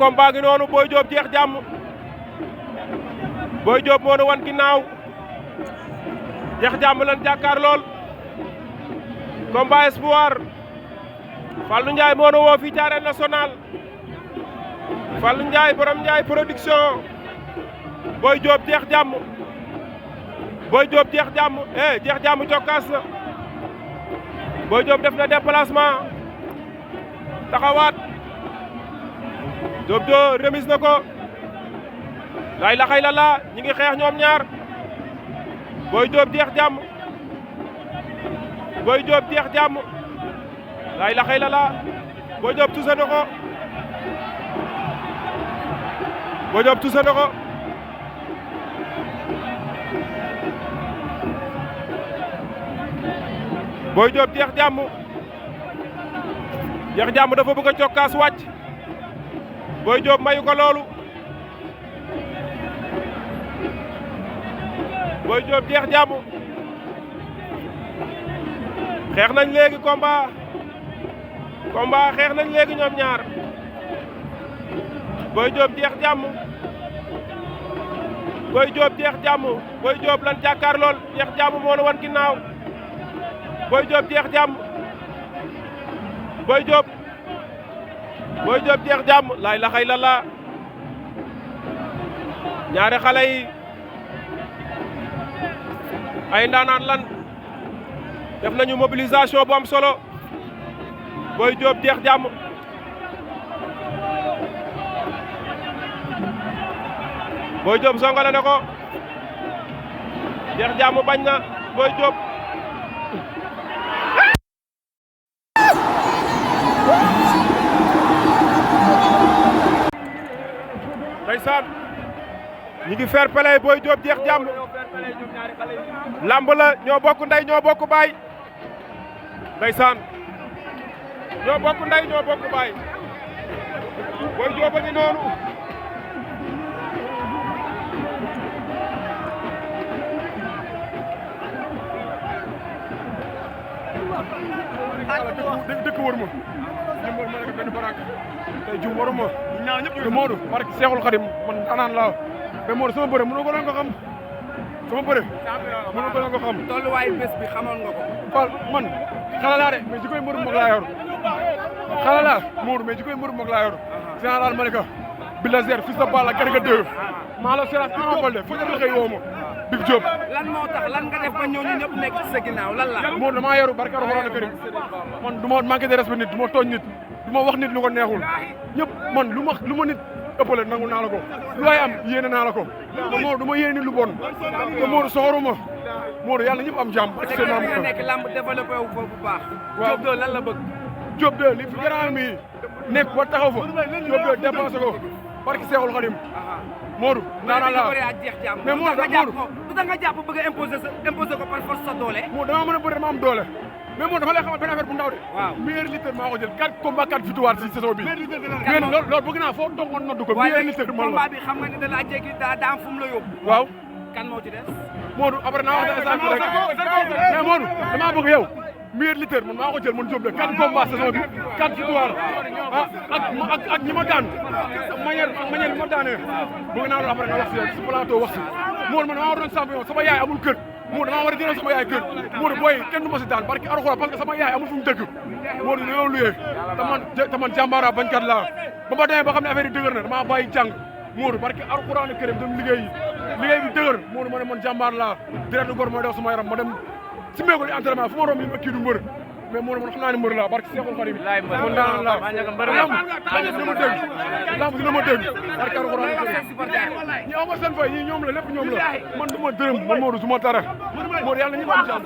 combat gi noonu Boy Diop jeex jàmm Boy Diop moo nu wan ginnaaw jeex jàmm lan jàkkaar lool combat espoir Fallou Ndiaye moo nu woo fii ci Arène Nationale Fallou Ndiaye borom Ndiaye production Boy Diop jeex jàmm Boy Diop jeex jàmm jeex jàmm cokkaas na Boy Diop def na déplacement taxawaat Diop do remise na ko lay la xay la ñi ngi xeex ñoom ñaar Boy Diop jeex jàmm Boy Diop jeex jàmm lay la xay la Boy Diop tuuse na ko Boy Diop tuuse na ko Boy Diop jeex jàmm dafa bëgg a cokkaas wàcc Boy Diop mayu ko loolu Boy Diop jeex jàmm xeex nañ léegi combat xeex nañ léegi ñoom ñaar Boy Diop jeex jàmm Boy Diop jeex jàmm Boy Diop lan jàkkaar lool jeex jàmm moo nu wan ginnaaw Boy Diop jeex jàmm Boy Diop jeex jàmm laay la xay la ñaari xale yi ay ndaanaan lan def nañu mobilisation bu am solo Boy Diop jeex jàmm Boy Diop songale na ko jeex jàmm bañ na Boy Diop ndeysaan ñi ngi fair play Boy Diop jeex jàmm lamb la ñoo bokk ndey ñoo bokk baay ndeysaan ñoo bokk ndey ñoo bokk baay Boy Diop a ngi noonu dëkk wër ma ñëmbal ma nekk benn barak tey jum waruma ñaan ñëpp Modou barke Seexul Xadim man anaan la mais Modou sama bëre mënu ko doon ko xam sama bëre mënu ko doon ko xam tolluwaayu bés bi xamoon nga ko Fall man xala laa de mais jikoy mbëru mag laa yor xala laa Modou mais jikoy mbëru mag laa yor général Malika Bilazer fils de Balla Garga 2 maa la seeraat Ama Baldé fu ñu xëy woo ma Bib Diop lan moo tax lan nga def ba ñooñu ñëpp nekk ci sa ginnaaw lan la Modou damaa yaru barke Alxuraan karim man du ma manqué de respect nit du ma tooñ nit du ma wax nit lu ko neexul ñëpp man lu ma nit ëppale nangu naa la ko lu waay am yéene naa la ko te Modou du ma yéene nit lu bon te Modou soxoruma Modou yàlla ñëpp am jàmm ak seen am nga nekk lamb développé wu foofu bu baax waaw Diop 2 lan la bëgg Diop 2 li fi gënal mi nekk ba taxaw fa Diop 2 dépensé ko barke Seexul Xadim Modou naanaa la mais Modou du da nga jàpp bëgg a imposer ko par force sa doole Modou dama mën a bëri dama am doole mais Modou dafa lay xamal benn affaire bu ndaw de waaw meilleur lutteur maa ko jël 4 combats 4 victoires ci saison bi mais loolu bëgg naa foo toog ngoon noddu ko meilleur lutteur man la combat bi xam nga ne da laa jéggi daa am fu mu la yóbbu waaw kan moo ci des Modou après naa wax da instant rek mais Modou damaa bëgg yow meilleur lutteur man maa ko jël man Diop la 4 combats saison bi 4 victoires ak ñi ma daan manière bi ma daanee bëgg naa loolu après nga wax si yow si plateau wax si Modou man damaa war doon champion sama yaay amul kër Modou damaa war a gënal sama yaay kër Modou booy kenn du ma si daan barki Alxuraan parce que sama yaay amul fu mu dëkk Modou dañoo luyee te man jàmbaara bañkat laa ba ma demee ba xam ne affaire yi dëgër na damaa bàyyi jàng Modou barki Alxuraan kërim dem liggéey bi dëgër Modou ma ne man jàmbaar laa direct gor mooy daw sama yaram ma dem si meeko li entraînement fu ma romb yi ma kii du mbër mais Modou man xam naa ne mbër laa barki Seexul Xadim man daan laa lamb dina ma dégg barki Alxuraan ñi aw ma seen fay ñi ñoom la lépp ñoom la man du ma dërëm man Modou su ma dara Modou yàlla ñu am jàmm